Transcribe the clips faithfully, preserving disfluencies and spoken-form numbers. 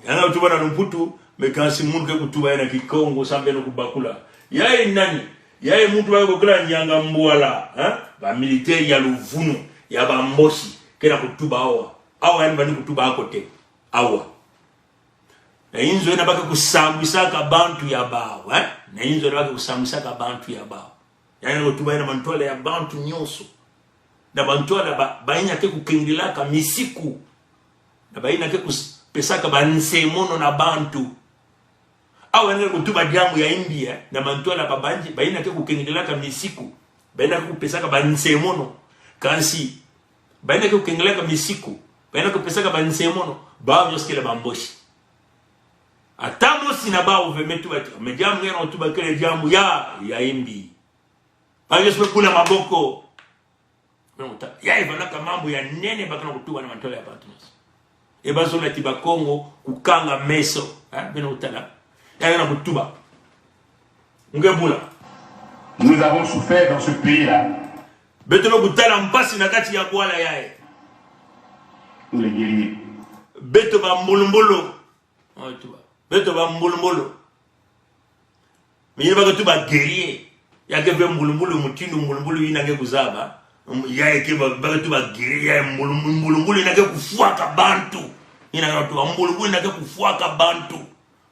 Yandi kutuba na lumputu, mais kansi muntu ke kutuba ya na Kikongo, sambe no kubakula. Yayi nani? Yayi muntu wa bokila Nyangambwala, hein? Ba militaire ya luvunu, ya ba Mbochi, kena kutuba awa. Awa yandi bani kutuba à côté. Awa. Na inzo yina ba ke kusambwisaka bantu ya bawu, eh? Na inzo yina ba ke kusambwisaka bantu ya bawu. Yandi kutuba ya na mantwala ya bantu nyonso. Na mantwala ba, bayina ke kukengilaka misiku. Na bayina ke kus-, pesaka bansemono na bantu. Awa yandi kutuba diambu ya imbi, eh? Na mantwala ba banji, bayina ke kukengilaka misiku. Bayina ke kupesaka bansemono. Kansi, bayina ke kukengilaka misiku. Bayina ke kupesaka bansemono. Bawu nyonso kele ba Mbochi. Ata mosi na bawu ve me tuba ti, me diambu ngeno tuba kele diambu ya, ya imbi. Ba Yesu me bula maboko. Beno kuta-, yayi vanaka mambu ya nene ba kena kutuba na mantwala ya bantu nyonso. E ba zola ti Bakongo kukanga meso. Eh, beno kutala. Yayi na kutuba. Nge bula. Nous avons souffert dans ce pays-là. Beto me kutala mpasi na kati ya bwala yayi. Nous les guerriers. Beto ba mbulumbulu. Beto ba mbulumbulu. Mais yina ba ke tuba guerrier. Ya ke ve mbulumbulu, mutindu mbulumbulu yina ke kuzaba. Um, ya ke ba, ba ke tuba guerrier, ya mbulu-, mbulumbulu yina ke kufwaka bantu. Yina ke tuba mbulumbulu yina ke kufwaka bantu.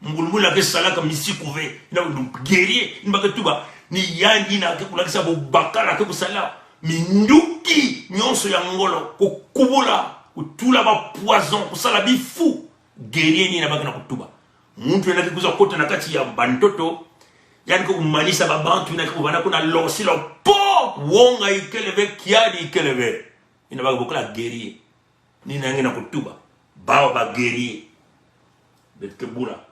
Mbulumbulu yina ke salaka misiku ve. Yina ke guerrier, yina ba ke tuba. Ni yandi yina ke kulakisa bo bakala ke kusala minduki nyonso ya ngolo, kukubula, kutula ba poison, kusala bifu. Guerrier ni yina ba kena kutuba. Muntu yina ke kuza kota na kati ya bantoto, yandi ke kumanisa ba bantu yina ke kuvana kuna losi lo po, wonga ikele ve, kiadi ikele ve. Yina ba ke bokila guerrier. Ni yina ngena kutuba. Bawu ba guerrier. Beto ke bula.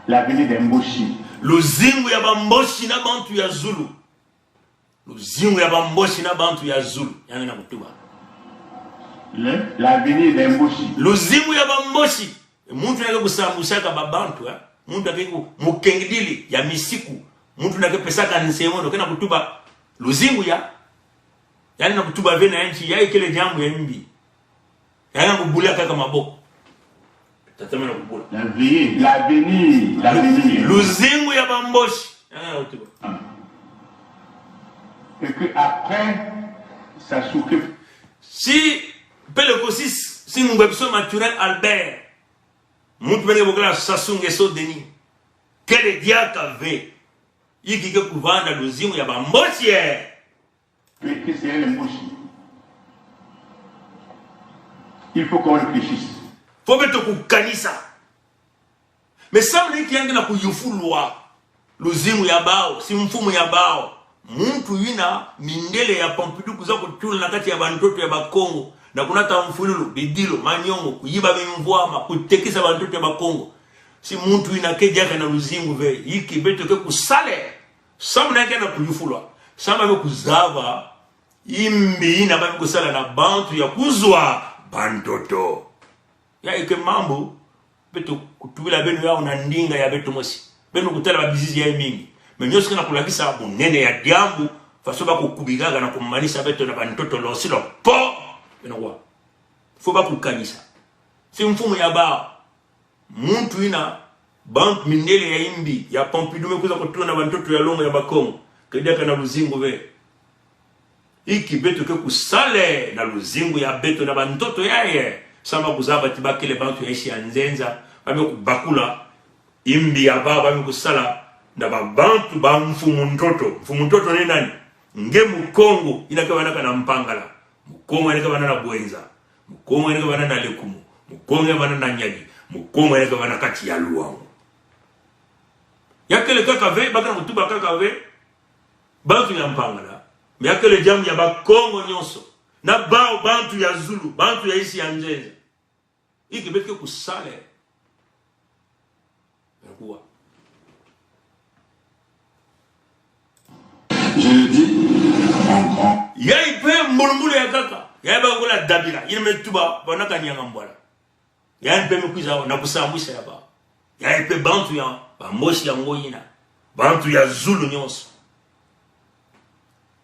L'avenir des Mbochi. Luzingu ya ba Mbochi na bantu ya Zulu. Luzingu ya ba Mbochi na bantu ya Zulu. Yandi na kutuba. Le, l'avenir des Mbochi. Luzingu ya ba Mbochi. Muntu yina ke kusambwisaka ba bantu, eh? Muntu yina ke ku-, mukengidili ya misiku. Muntu yina ke pesaka nsemono, kena kutuba luzingu ya. Yandi na kutuba ve na nti, yayi kele diambu ya imbi. Yandi na kubula kaka maboko. Tata mena kubula. L'avenir, l'avenir, l'avenir. Luzingu ya ba Mbochi. Yandi na kutuba. Et que après, Sassou ke- Si, pele ko si, si Ngwebiso Mathurin Albert. Muntu bene bokila Sassou Nguesso Denis. Kele diaka ve. Iki ke kuvanda luzingu ya ba Mbochi, eh. Mais que c'est un Mbochi. Il faut qu'on réfléchisse. Faut beto kukanisa. Mais samu na inki yandi na kuyufulwa luzingu ya bawu, si mfumu ya bawu. Muntu yina mindele ya Pompidou kuza kutula na kati ya bantoto ya Bakongo. Na kunata mfululu, bidilo, manyongo, kuyiba bimvwama, kutekisa bantoto ya Bakongo. Si muntu yina ke diaka na luzingu ve, iki beto ke kusala. Samu na inki yandi na kuyufulwa. Samu na kuzaba imbi yina ba kusala na bantu ya kuzwa bantoto. Ya eke mambu, beto kutubila beno ya una ndinga ya beto mosi. Beno kutala ba bizizi ya mingi. Mais nyonso kena kulakisa bunene ya diambu, faso ba kukubikaka na kumanisa beto na bantoto losi lo po. Beno kwa. Faut ba kukanisa. Si mfumu ya bawu. Muntu yina, bantu mindele ya imbi, ya Pompidou me kuza kutula na bantoto ya longo ya Bakongo, ke diaka na luzingu ve. Iki beto ke kusala na luzingu ya beto na bantoto yayi. Samu na kuzaba ti ba kele bantu ya insi ya nzenza, ba me kubakula imbi ya bawu, ba me kusala na ba bantu ba mfumu ntoto. Mfumu ntoto ni nani? Nge Mukongo, yina ke vanaka na Mpangala. Mukongo yina ke vana na Bouenza. Mukongo yina ke vana na Lékoumou. Mukongo yina ke vana na Niari. Mukongo yina ke vana kati ya Loango. Ya kele kaka ve, ba kena kutuba kaka ve bantu ya Mpangala. Mais ya kele diambu ya Bakongo nyonso. Na bawu bantu ya Zulu, bantu ya insi ya nzenza. Iki beto ke kusala. Kuwa. Je le dis en grand. Yayi pe mbulumbulu ya kaka. Yayi ba kula dabila. Yina me tuba, ba na kanyanga mbwala. Yayi pe me kwiza na kusambwisa ya ba. Yayi pe bantu ya, ba Mbochi ya ngo yina. Bantu ya Zulu nyonso.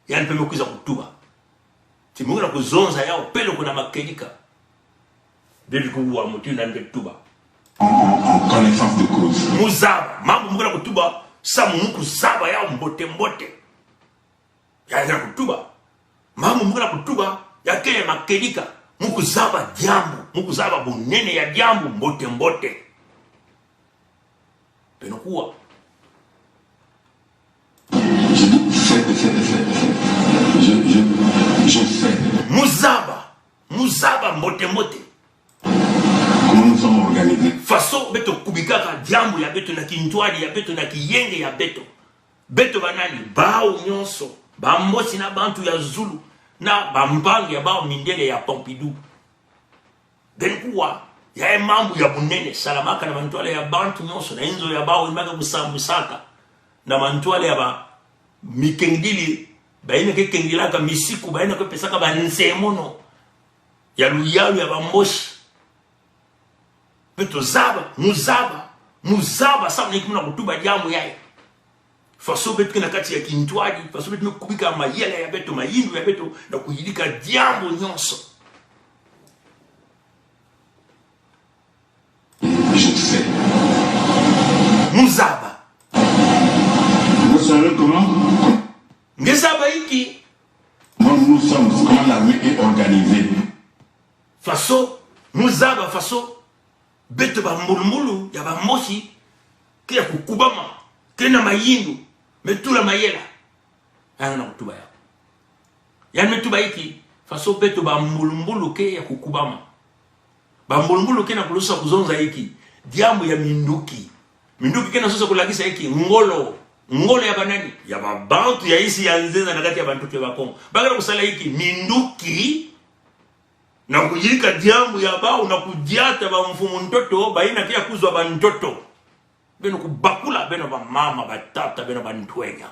Yandi pe me kwiza kutuba. Ti me kwiza kuzonza yawu, peleko na makedika. Bebikuwa mutindu na nge tuba. En, en, en connaissance de cause. Muzaba, mambu mukena kutuba, samu mukuzaba ya mbote mbote. Ya kena kutuba. Mambu mukena kutuba, ya kena makedika. Mukuzaba diambu, mukuzaba bunene ya diambu mbote mbote. Beno kuwa. Je dis, c'est, c'est, c'est, c'est. Je, je, je sais. Muzaba, muzaba mbote mbote. Comment nous sommes organisés. Faso beto kubikaka diambu ya beto na kintwadi ya beto na kiyenge ya beto. Beto banani, bawu nyonso, ba Mbosi na bantu ya zulu, na bampangi ya bawu mindele ya Pompidou. Beno kuwa, ya e mambu ya bunene, salamaka na mantwala ya bantu nyonso, na inzo ya bawu, imaka kusambu saka, na mantwala ya ba mikengdili, bayina ke kengdilaka misiku, bayina ke pesaka bansemono, ya luyalu ya ba Mbosi. Beto zaba, muzaba, muzaba, samu na inki muna kutuba diambu yayi. Faso beto kena kati ya kintwadi, faso beto mekubika mayela ya beto, mayindu ya beto, na kuyidika diambu nyonso. Je sais. Muzaba. Vous savez comment? Nge zaba inki? Comment nous sommes, comment l'armée est organisée. Faso, muzaba faso, beto bambulumbulu ya ba Mbosi, ke ya kukubama, kena mayindu, metula mayela. Yandi na kutuba ya. Yandi metuba inki, faso beto bambulumbulu ke ya kukubama. Bambulumbulu kena kulosa kuzonza inki, diambu ya minduki. Minduki kena sosa kulakisa inki, ngolo. Ngolo ya banani? Ya ba bantu ya insi ya nzenza na kati ya bantoto ya Bakongo. Bakena kusala inki, minduki. Na kuyidika diambu ya bawu, na kudiata bamfumu ntoto, bayina ke ya kuzwa bantoto. Beno kubakula, beno bamama, batata, beno bantwenya.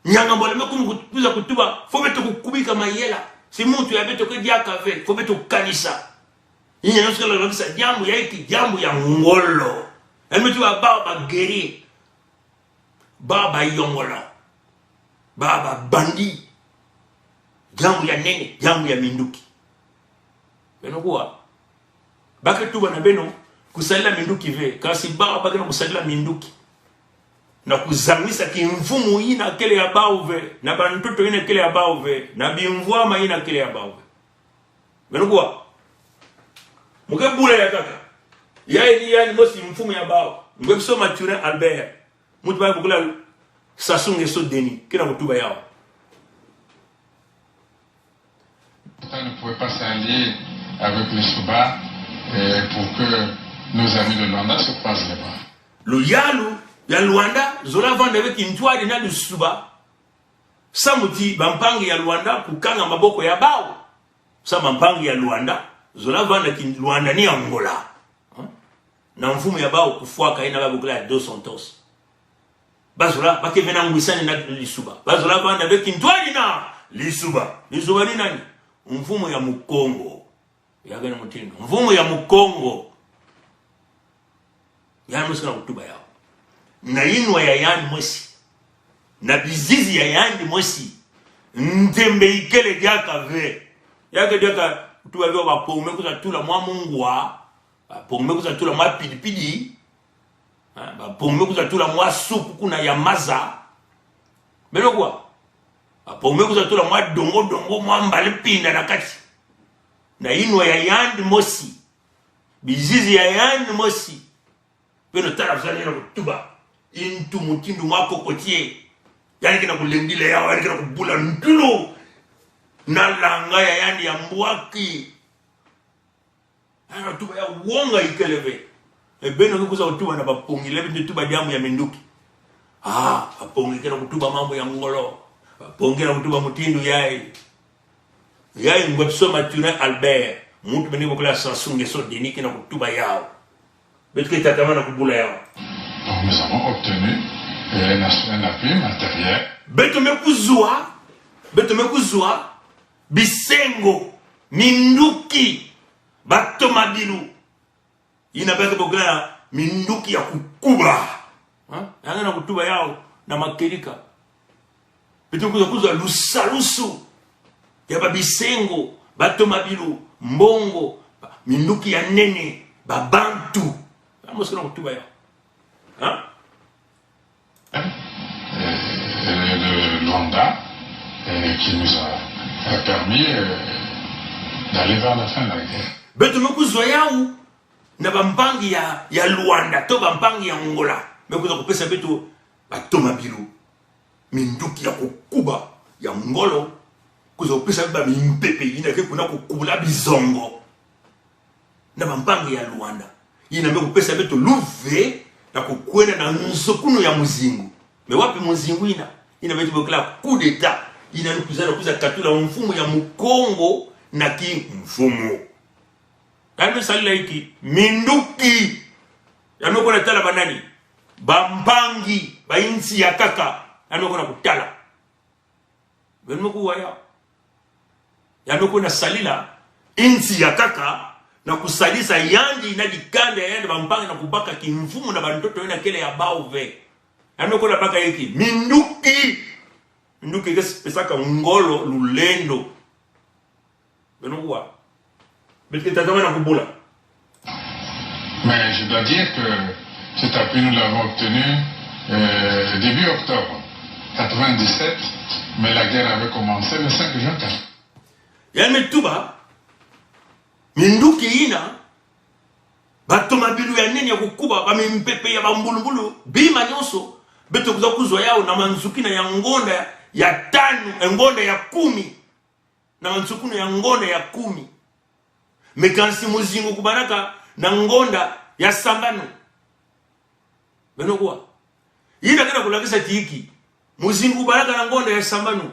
Nyanga mbole mekumi kut-, kuza kutuba, fo beto kukubika mayela. Si muntu ya beto ke diaka ve, fo beto kanisa. Inya nyosi kala lakisa diambu ya inki, diambu ya ngolo. Yandi metuba bawu ba guerrier. Bawu ba yongola. Bawu ba bandit. Diambu ya nene, diambu ya minduki. Beno kuwa. Bake tuba na beno kusadila minduki ve, kasi bawu bakena kusadila minduki. Na kuzangisa kimfumu yina kele ya bawu ve, na bantoto yina kele ya bawu ve, na bimvwama yina kele ya bawu ve. Beno kuwa. Muke bula ya kaka. Ya ini yandi mosi mfumu ya bawu. Ngwe Pso Mathurin Albert. Muntu ba bokila Sassou Nguesso Denis, kena kutuba yawu. Pourtant, ne pouvait pas s'allier avec Lissouba, euh, pour que nos amis de Luanda se croisent les bras. Luyalu ya Luanda zola vanda ve kintwadi na Lissouba, samu ti bampangi ya Luanda kukanga maboko ya bawu. Sa bampangi ya Luanda zola vanda ki Luanda ni Angola. Hein? Na mfumu ya bawu kufwaka yina ba bokila Dos Santos. Bazola, bake vena ngwisani na Lissouba. Bazola vanda ve kintwadi na Lissouba. Lissouba ni nani? Mfumu ya Mukongo. Ya kena mutindu. Mfumu ya Mukongo. Yandi mosi kena kutuba yawu. Na inwa ya yandi mosi. Na bizizi ya yandi mosi. Ntembe ikele diaka ve. Ya ke diaka kutuba ve, bapome kuza tula mwa mungwa. Bapome kuza tula mwa pidipidi. Ha, bapome kuza tula mwa supu kuna ya maza. Beno kuwa. Bapome kuza tula mwa dongo dongo, mwa mbali pinda na kati. Na inwa ya yandi mosi. Bizizi ya yandi mosi. Beno tala fusani yandi kena kutuba. Intu mutindu mwa kokotie. Yandi kena kulembila yawu, yandi kena kubula ntulu. Na langa ya yandi ya mbwaki. Yandi na tuba ya wonga ikele ve. E beno ke kuza kutuba na bapongi, lebe nde tuba diambu ya minduki. Ah, bapongi kena kutuba mambu ya ngolo. Bapongi kena kutuba mutindu yayi. Yayi Ngwe Pso Mathurin Albert. Muntu bani bokila Sassou Nguesso Denis kena kutuba yawu. Beto ke tatamana kubula yawu. Donc nous avons obtenu, euh, un ass-, un appui matériel. Beto me kuzwa, beto me kuzwa bisengo, minduki, batomabilu. Yina bake bokila minduki ya kukuba. Ha? Yandi na kutuba yawu na makedika. Beto kuza, kuza lusalusu ya babisengo, batomabilu, mbongo, ba-, Minduki ya nene, ba bantu. Amo sikina kutuba ya. Hein? Euh, de Luanda, euh, qui nous a, a permis, euh, d'aller vers la fin de la guerre. Beto me kuzwa yaw na bampangi ya, ya Luanda, to bampangi ya Angola. Me kwiza kupesa beto ba tomabilu. Minduki ya kukuba ya ngolo. Kwiza kupesa ba mimpepe yina ke kuna kukubula bizongo. Na bampangi ya Luanda. Yina me kupesa beto luve na kukwenda na nsukuno ya muzingu. Me wapi muzingu yina? Yina beto bokila coup d'État. Yina ni kwiza na kwiza katula mfumu ya Mukongo na kimfumu. Yandi me salila inki? Minduki. Yandi me kwenda tala banani? Bampangi, ba insi ya kaka. Yandi me kwenda kutala. Beno me kuwa ya. Yandi me kwenda salila insi ya kaka, na kusalisa yandi na dikanda ya yandi bampangi na kubaka kimfumu na bantoto yina kele ya bawu ve. Yandi me kwenda baka inki? Minduki. Minduki ke pesaka ngolo lulendo. Beno kuwa. Beto ke tatamana kubula. Mais je dois dire que cet appui, nous l'avons obtenu, euh, début octobre quatre-vingt-dix-sept, mais la guerre avait commencé le cinq juin. Yandi me tuba, minduki yina, ba tomabilu ya nene ya kukuba, ba mimpepe ya bambulumbulu, bima nyonso, beto kwiza kuzwa yaw na manzukina ya ngonda ya tanu, e ngonda ya kumi. Na mansukuno ya ngonda ya kumi. Me kansi muzingu kubalaka na ngonda ya sambanu. Beno kuwa. Yina kena kulakisa ti inki? Muzingu kubalaka na ngonda ya sambanu.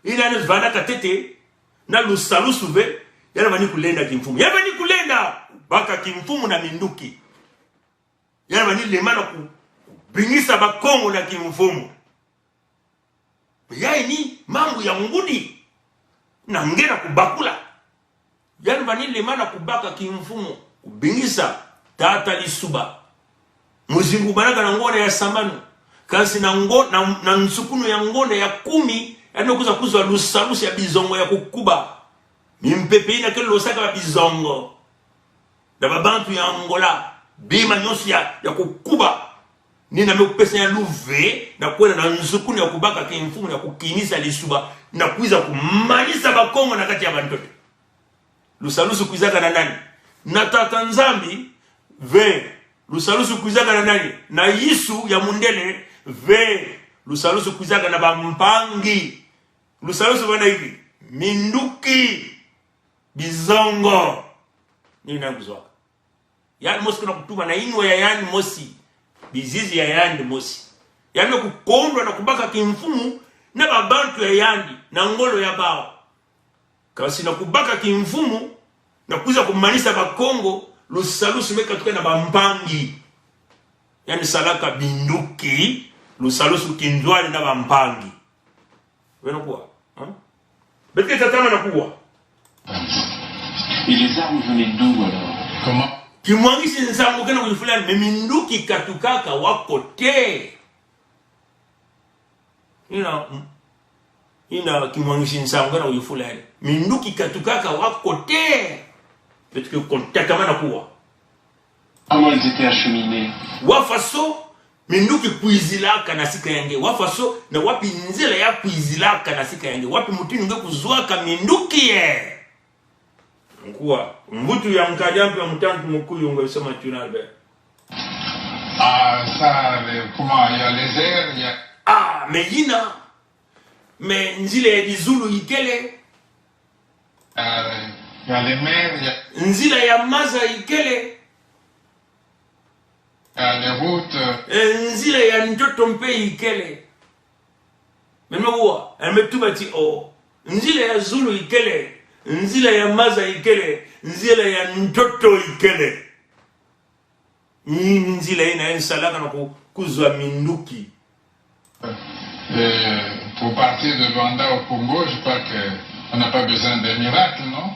Yina ni vana katete, na lusalusu ve, yandi vani kulenda kimfumu. Yandi vani kulenda, baka kimfumu na minduki. Yandi vani lemana ku, kubingisa Bakongo na kimfumu. Yayi ni mambu ya ngudi. Na ngena kubakula. Yandi vani lemana kubaka kimfumu, kubingisa tata Lissouba. Muzingu kubalaka na ngonda ya sambanu. Kansi na ngo-, na, na nsukuno ya ngonda ya kumi, yandi kwiza kuzwa lusalusu ya bizongo ya kukuba. Mimpepe yina ke losaka ba bizongo. Na babantu ya Angola, bima nyonso ya, ya kukuba. Ni yina me kupesa ya luve, na kwenda na nsukuno ya kubaka kimfumu, na kukinisa Lissouba, na kwiza kumanisa Bakongo na kati ya bantoto. Lusalusu kwizaka na nani? Na Tata Nzambi, ve. Lusalusu kwizaka na nani? Na Yesu ya mundele, ve. Lusalusu kwizaka na bampangi. Lusalusu vana inki? Minduki. Bizongo. Ni yina kuzwaka. Yandi mosi kena kutuba na inwa ya yandi mosi. Bizizi ya yandi mosi. Yandi kukondwa na kubaka kimfumu na babantu ya yandi, na ngolo ya bawu. Kansi na kubaka kimfumu, na kwiza kumanisa Bakongo, lusalusu me katuka na bampangi. Yandi salaka minduki, lusalusu kinzwani na bampangi. Beno kuwa, hein? Beto ke tatamana kuwa. Et les armes venaient d'où alors ? Comment ? Kimwangisi nsangu kena kuyifula, mais minduki katukaka wa kote? Yina, mm, yina kimwangisi nsangu kena kuyifula. Minduki katukaka wa kote? Beto ke kon tatamana kuwa. Comment ils étaient acheminés ? Wa faso minduki kwizilaka na sika yange. Wa faso na wapi nzila ya kwizilaka na sika yange. Wapi mutindu nge kuzwaka minduki ye. Nkuwa, mvutu ya nkadi ampemba mutantu Mukuyu ngwe soma tuna be. Ah, ça, le, comment, il y a les airs, il y a... Ah, mais yina. Mais nzila ya dizulu ikele. Euh, il y a les mers, il y a... Nzila ya maza ikele. Il y a les routes. Eh, nzila ya ntoto mpe ikele. Meno kuwa, eh, me tuba ti o. Nzila ya zulu ikele. Nzila ya maza ikele. Nzila ya ntoto ikele. Ni, ni nzila yina, yina salaka na ku-, kuzwa minduki. Euh, pour partir de Luanda au Congo, je crois que on n'a pas besoin d'un miracle, non ?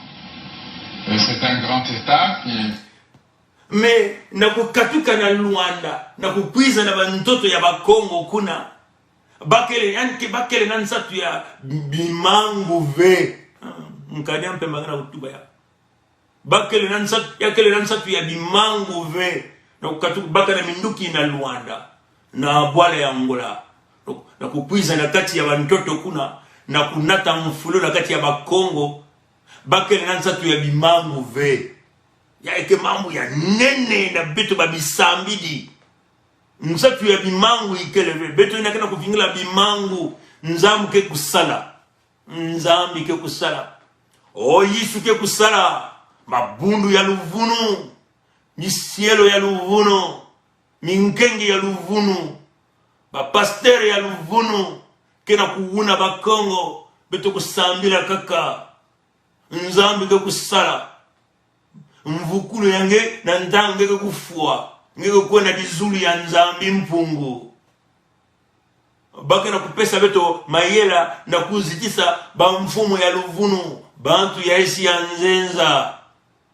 Euh, c'est un grand État qui... Mais na kukatuka na Luanda, na kukwiza na bantoto ya Bakongo kuna, bakele, yanke bakele na nsatu ya bimangu ve. Ah, nkadi ampemba ngena kutuba ya. Ba kele na nsatu, ya kele na nsatu ya bimangu ve. Na kukatu baka na minduki na Luanda, na bwala ya Angola, na, na kukwiza na kati ya bantoto kuna, na kunata mfulu na kati ya Bakongo. Ba kele na nsatu ya bimangu ve. Ya eke mambu ya nene na beto ba bisambidi. Nsatu ya bimangu ikele ve. Beto ina kena kuvingila bimangu. Nzambi ke kusala. Nzambi ke kusala. O Yesu ke kusala. Mabundu ya luvunu. Misielo ya luvunu. Minkengi ya luvunu. Ba pasteur ya luvunu. Kena kuvuna Bakongo. Beto kusambila kaka. Nzambi ke kusala. Mvukulu ya nge na ntangu nge ke kufwa, nge ke kwenda dizulu ya Nzambi Mpungu. Ba kena kupesa beto mayela na kuzitisa bamfumu ya luvunu, bantu ya esi ya nzenza.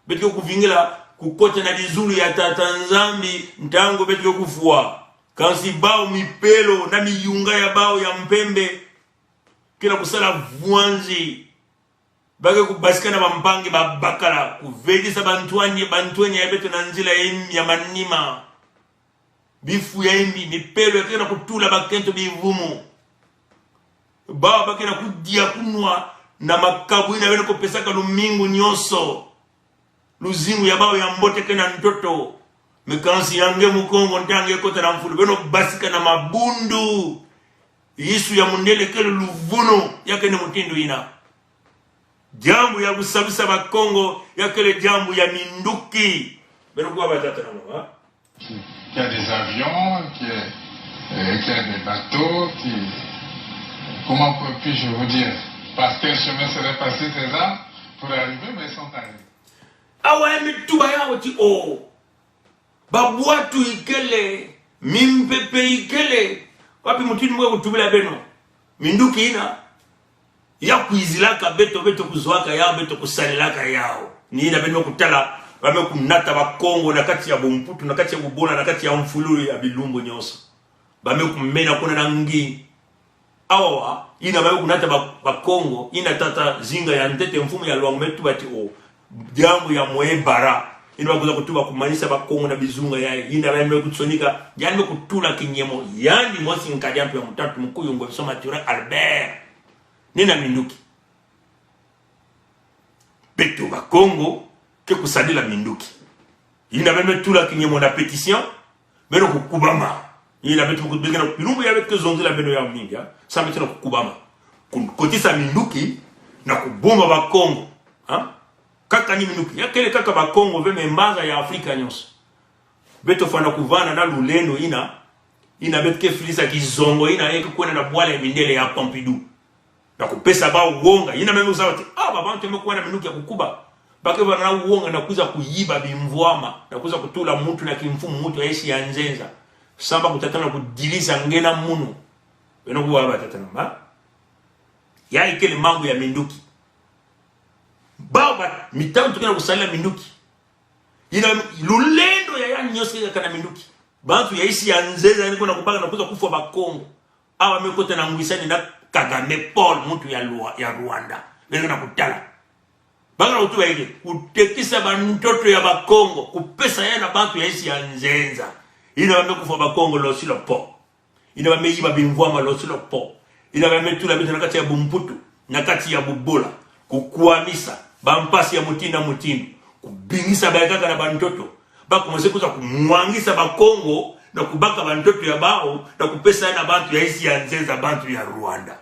Beto ke kuvingila kukota na dizulu ya Tata Nzambi ntangu beto ke kufwa. Kansi bawu mipelo na miyunga ya bawu ya mpembe kena kusala vwanzi. Ba ke kubasika na bampangi babakala, kuvedisa bantwenya, bantwenya ya beto na nzila ya im-, ya manima. Bifu ya imbi, mipelo ya kena kutula bakento bivumu. Bawu ba kena kudia kunwa na makabu ina beno kupesaka lumingu nyoso. Luzingu ya bawu ya mbote kena ntoto. Me kansi ya nge Mukongo ntangu nge kota na mfulu, beno basika na mabundu. Yesu ya mundele kele luvunu, ya kene mutindu ina. Diambu ya kusabisa Bakongo, ya kele diambu ya minduki. Beno kuwa batata na mama. Qu'il y a des avions, qu'il y a, euh, qu'il y a des bateaux, qui, comment puis-je vous dire, par quel chemin seraient passées ces armes pour arriver, mais ils sont arrivés. Awa, eme tuba ya wati o. Babwatu ikele, mimpepe ikele. Wapi mutindu mwe kutubila beno? Minduki ina ya kwizilaka beto, beto kuzwaka yawu, beto kusalilaka yawu. Ni ina beno kutala, ba me kunata Bakongo na kati ya bumputu, na kati ya bubola, na kati ya mfululu ya bilumbu nyoso. Ba me kumena kuna na ngi. Awa, ina ba me kunata Ba-, Bakongo, ina tata Zinga ya ntete, mfumu ya Lwangu, me tuba ti o. Diambu ya mwe bara. Ina ba kuza kutuba kumanisa Bakongo na bizunga ya, ina ba me kutsonika, ya me kutula kinyemo, yandi mosi nkadi ampe ya mutatu, Mukuyu Ngwebiso Mathurin Albert. Ni na minduki. Beto Bakongo ke kusadila minduki. Ina ba me tula kinyemo na pétition, beno kukubama. Ina beto kukubama, bilumbu ya beto ke zonzila beno ya mingi, ha? Sa beto na kukubama. Kun-, kotisa minduki, na kubumba Bakongo. Ha? Kaka ni minduki. Ya kele kaka Bakongo ve, me mbanza ya Afrika nyoso. Beto fwana kuvana na lulendo ina, ina beto ke filisa kizongo ina, ye ke kwenda na bwala ya mindele ya Pompidou. Na kupesa bawu wonga, ina me kuzaba ti, ah, ba bantu me kuwa na minduki ya kukuba. Ba ke vana na wonga na kwiza kuyiba bimvwama, na kwiza kutula muntu na kimfumu muntu ya esi ya nzenza. Samba kutatana kudilisa nge na munu. Beno kuwa batata na mama. Ya ikele mambu ya minduki. Bawu ba, mitantu kena kusalila minduki. Ina lulendo ya ya nyoso ke kaka na minduki. Bantu ya esi ya nzenza ni kwenda kubaka na kwiza kufwa Bakongo. Awa me kota na ngwisani na Kagame Paul, muntu ya Lwa-, ya Rwanda. Beno na kutala. Ba kena kutuba ike, kutekisa bantoto ya Bakongo, kupesa ya na bantu ya esi ya nzenza. Ina ba me kufwa Bakongo losilo po. Ina ba me yiba bimvwama losilo po. Ina ba me tula beto na kati ya bumputu, na kati ya bubola. Kukwamisa, bampasi ya mutindu na mutindu. Kubingisa ba kaka na bantoto. Ba kumase kuza kumwangisa Bakongo, na kubaka bantoto ya bawu, na kupesa ya na bantu ya esi ya nzenza, bantu ya Rwanda.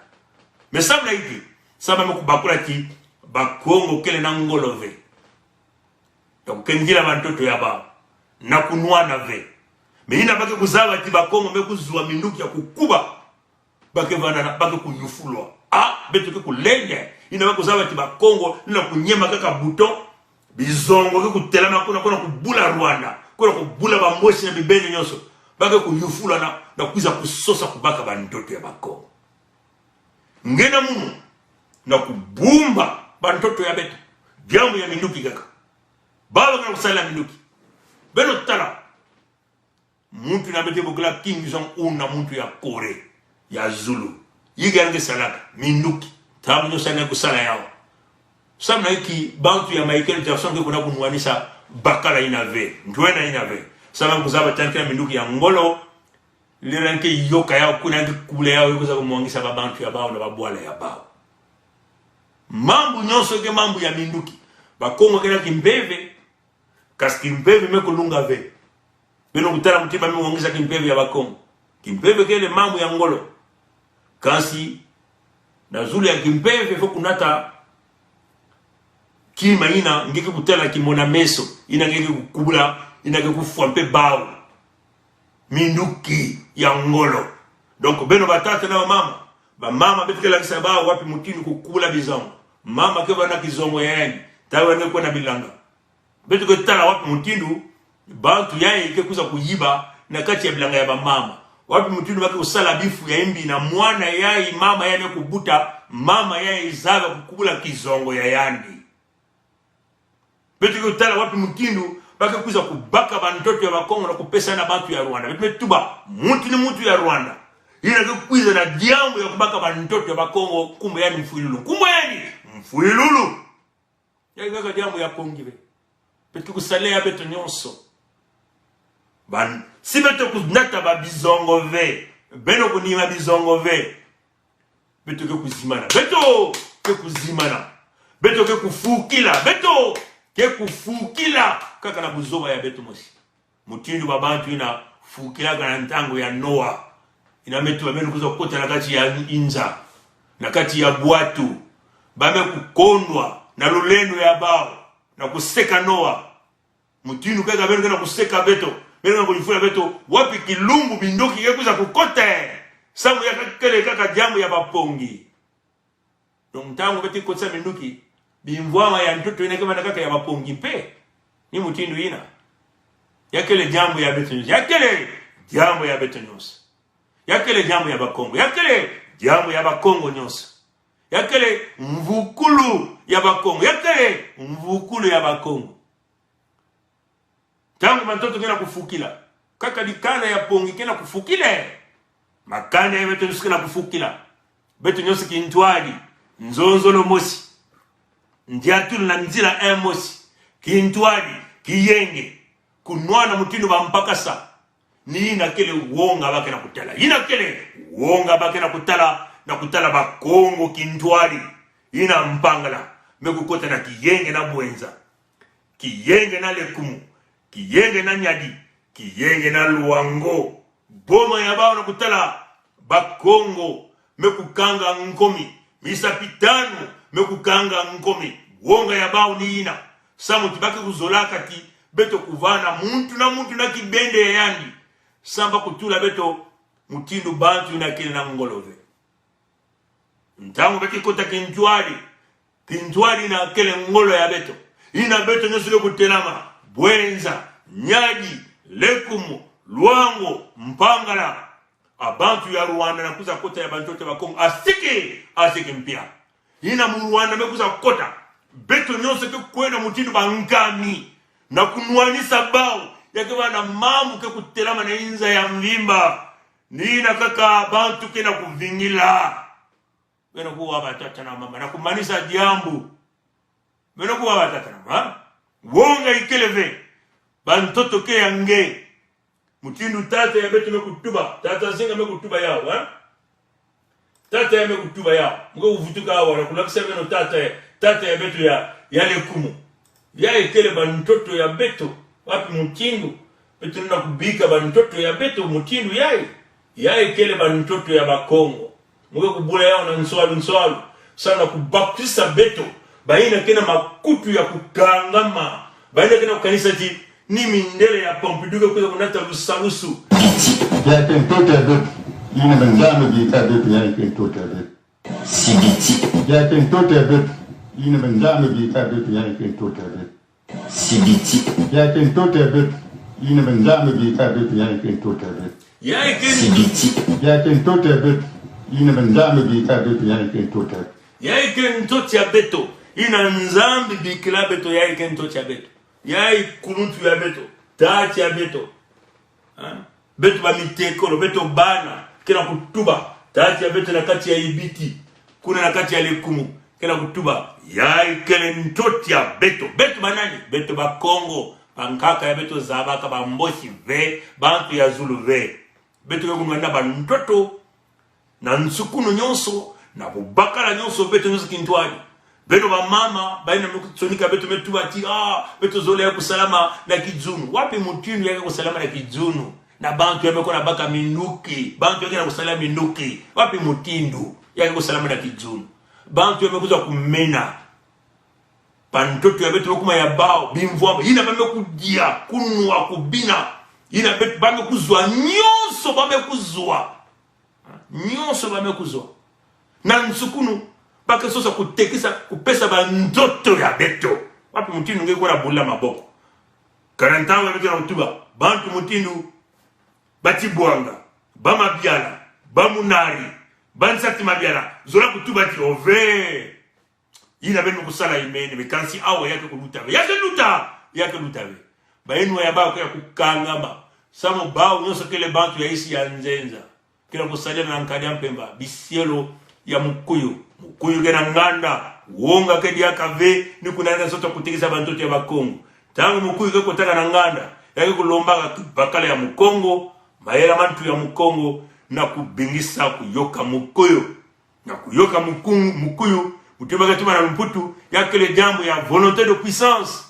Me sambla ike, samba me kubakula ti, Bakongo kele na ngolo ve. Na kukengila bantoto ya bawu. Na kunwana ve. Me ina ba ke kuzaba ti Bakongo me kuzwa minduki ya kukuba. Ba ke vana na, ba ke kuyufulwa. Ah, beto ke kulenda. Ina ba kuzaba ti Bakongo, na kunyema kaka bouton. Bizongo ke kutelama kuna, kuna kubula Rwanda. Kuna kubula bambosi na bibeni nyoso. Ba ke kuyufulwa na, na kwiza kusosa kubaka bantoto ya Bakongo. Nge na munu, na kubumba bantoto ya beto. Diambu ya minduki kaka. Bawu kena kusalila minduki. Beno tala. Muntu na beto bokila Kim Jong-un na muntu ya Corée ya Zulu. Yika ya nge salaka, minduki. Tabu nyo sane kusala yawu. Samu na inki bantu ya Michael Jackson ke kwenda kunwanisa bakala ina ve, ntwena ina ve. Samu na kuzaba tiya kena minduki ya ngolo, lera nke yoka yao, kuna nke kula yao, kuza kumwangisa babantu ya bao na babwala ya bao. Mambu nyonso ke mambu ya minduki. Bakongo kena kimpeve, kasi kimpeve me kulunga ve. Beno kutala mutima mi mwangisa kimpeve ya Bakongo. Kimpeve kele mambu ya ngolo. Kasi na zulu ya kimpeve fo kunata kima ina nge ke kutala kimona-meso, ina nge ke kukubula, ina nge ke kufwa mpe bao. Minduki ya ngolo. Donc, beno batata na bamama, bamama beto ke lakisa bao wapi mutindu kukubula bizongo. Mama ke vana kizongo ya yandi, tawe ne kwena bilanga. Beto ke tala wapi mutindu bantu yayi ke kuza kuyiba na kati ya bilanga ya bamama. Wapi mutindu ba ke kusala bifu ya imbi na mwana yayi, mama yayi me kubuta, mama yayi zaba kukubula kizongo ya yandi. Beto ke tala wapi mutindu ba ke kuza kubaka bantoto ya Bakongo na kupesa na bantu ya Rwanda. Beto me tuba, muntu ni muntu ya Rwanda, ina ke kwiza na diambu ya kubaka bantoto ya Bakongo, nkumbu yandi Mfwilulu. Nkumbu yandi Mfwilulu. Ya kaka diambu ya Pongi ve. Beto ke kusala ya beto nyonso. Ban, si beto kunata babizongo ve, beno kunima bizongo ve, beto ke kuzimbana. Beto ke kuzimbana. Beto ke kufukila. Beto ke kufukila. Kaka na buzoba ya beto mosi. Mutindu babantu ina fukilaka na ntangu ya Noa. Ina me tuba beno kuza kukota na kati ya inza, na kati ya bwatu. Ba me kukondwa na lulendo ya bao, na kuseka Noa. Mutindu kaka beno kena kuseka beto, beno kena kuyifula beto, wapi kilumbu minduki ke kuza kukota? Samu ya kele kaka diambu ya Bapongi. Donc, ntangu beto kotisa minduki, bimvwama ya ntoto ina ke vana kaka ya Bapongi mpe. Ni mutindu ina. Ya kele diambu ya beto nyonso. Ya kele diambu ya beto nyonso. Ya kele diambu ya Bakongo. Ya kele diambu ya Bakongo nyonso. Ya kele mvukulu ya Bakongo. Ya kele mvukulu ya Bakongo. Ntangu bantoto kena kufukila, kaka dikanda ya Pongi kena kufukila. Makanda ya beto nyonso kena kufukila. Beto nyonso kintwadi, nzonzolo mosi, ndiatulu na nzila e mosi, kintwadi, kiyenge, kunwana mutindu bampakasa. Ni ina kele wonga ba kena kutala. Ina kele wonga ba kena kutala, na kutala Bakongo kintwadi. Ina Mpangala me kukota na Kiyenge na Bwenza, Kiyenge na Lekumu, Kiyenge na Nyadi, Kiyenge na Luango. Boma ya bao na kutala Bakongo me kukanga nkomi. Misapi tanu me kukanga nkomi. Wonga ya bao ni ina. Samu ti ba ke kuzolaka ti beto kuvana muntu na muntu na kibende ya yandi. Samu ba kutula beto mutindu bantu ina kele na ngolo ve. Ntangu ba ke kota kintwadi, kintwadi ina kele ngolo ya beto. Ina beto nyonso kele kutelama. Bwenza, Nyadi, Lekumu, Luango, Mpangala. Abantu ya Rwanda na kuza kota ya bantoto ya Bakongo. Asiki, asiki mpia. Ina mu Rwanda me kuza kota. Beto nyonso ke kwenda mutindu bankami na kunwanisa bao. Ya ke bana mambu ke kutelama na inza ya mvimba. Ni ina kaka bantu kena kuvingila. Beno kuwa batata na mama, na kumanisa diambu. Beno kuwa batata na mama. Wonga ikele ve. Bantoto ke ya nge. Mutindu tata ya beto me kutuba. Tata Nzinga me kutuba yau, ha? Tata ya me kutuba yau. Mu ke kuvutuka awa, na kulakisa beno tata ya, tata ya beto ya, ya Lekumu. Yayi kele bantoto ya beto. Wapi mutindu beto na kubika bantoto ya beto mutindu yayi? Yayi kele bantoto ya Bakongo. Mu ke kubula yau na nswalu nswalu. Samu na kubakisa beto. Ba ina kena makutu ya kukangama. Ba ina kena kukanisa ti ni mindele ya Pompidou ke kuza kunata lusalusu. Yayi ke ntoto ya beto. Ina ba Nzambi bika beto, yayi ke ntoto ya beto. Sibiti. Yayi ke ntoto ya beto. Ina ba Nzambi bika beto, yayi ke ntoto ya beto. Sibiti. Yayi ke ntoto ya beto. Ina ba Nzambi bika beto, yayi ke ntoto ya beto. Yayi ke Sibiti. Yayi ke ntoto ya beto. Ina ba Nzambi bika beto, yayi ke ntoto ya beto. Yayi ke ntoto ya beto. Ina Nzambi bikila beto, yayi ke ntoto ya beto. Yayi kuluntu ya beto. Tata ya beto. Ha? Beto bamitekolo, beto bana, kena kutuba. Tata ya beto na kati ya Sibiti, kuna na kati ya Lekumu. Kena kutuba, ya ikele ntoto ya beto. Beto banani? Beto Bakongo. Bankaka ya beto zabaka, Bambosi ve, bantu ya Zulu ve. Beto ke kunwana bantoto, na nsukunu nyonso, na bubakala nyonso, beto nyonso kintwari. Beno bamama, bayina me kusonika beto, me tuba ti, ah, beto zole ya kusalama na kizunu. Wapi mutindu ya ke kusalama na kizunu? Na bantu ya me kona baka minduki, bantu ya ke na kusala minduki. Wapi mutindu ya ke kusalama na kizunu? Bantu ya me kuza kumena. Bantoto ya beto me kuma ya bawu, bimvwama. Yina ba me kudia, kunwa, kubina. Yina beto ba me kuzwa, nyonso ba me kuzwa. Nyonso ba me kuzwa. Na nsukunu, ba ke sosa kutekisa, kupesa bantoto ya beto. Wapi mutindu nge kona bula maboko? Kala ntangu ya beto na kutuba, bantu mutindu, ba Tibwanga, ba Mabiala, ba Munari, ba Nsati Mabiala, zola kutuba ti ove. Yina beno kusala imene, me kansi awa ya ke kuluta ve. Ya ke luta, ya ke luta ve. Bayinwa ya bawu ke ya kukangama. Samu bawu nyonso kele bantu ya isi ya nzenza. Kena kusalama na nkadi ya mpemba, bisielo ya Mukuyu. Mukuyu kena nganda, wonga ke diaka ve, ni kuna na sosa kutekisa bantoto ya Bakongo. Ntangu Mukuyu ke kotaka na nganda, ya ke kulombaka bakala ya Mukongo, mayela ma ntu ya Mukongo, na kubingisa kuyoka Mukuyu. Na kuyoka Muku-, Mukuyu, mutima ke tuma na lumputu, ya kele diambu ya volonté de puissance.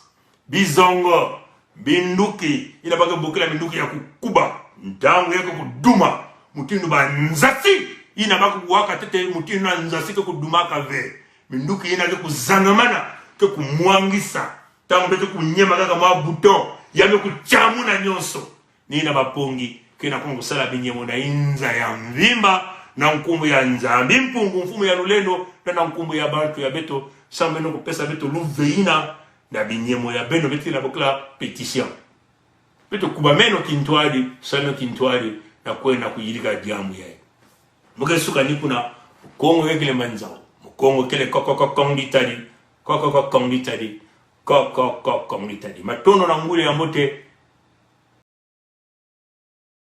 Bizongo, binduki, yina ba ke bokila minduki ya kukuba. Ntangu ya ke kuduma, mutindu ba nzasi, yina ba kuwaka tete, mutindu na nzasi ke kudumaka ve. Minduki yina ke kuzangamana, ke kumwangisa. Ntangu beto kunyema kaka mwa bouton, ya me kutyamuna nyonso. Ni na bapongi, kena koma kusala binyemo na inza ya mvimba, na nkumbu ya Nzambi Mpungu, mfumu ya lulendo, na, na nkumbu ya bantu ya beto, samu beno kupesa beto luve yina, na binyemo ya beno, beto na bokila pétition. Beto kubameno kintwari, sameno kintwari, na kwenda kuyirika diambu ya. Mu ke suka ni kuna, Mukongo kele manzao, Mukongo kele kokokokong ditadi, kokokokong ditadi, kokokokong ditadi. Matondo na nguli ya mbote,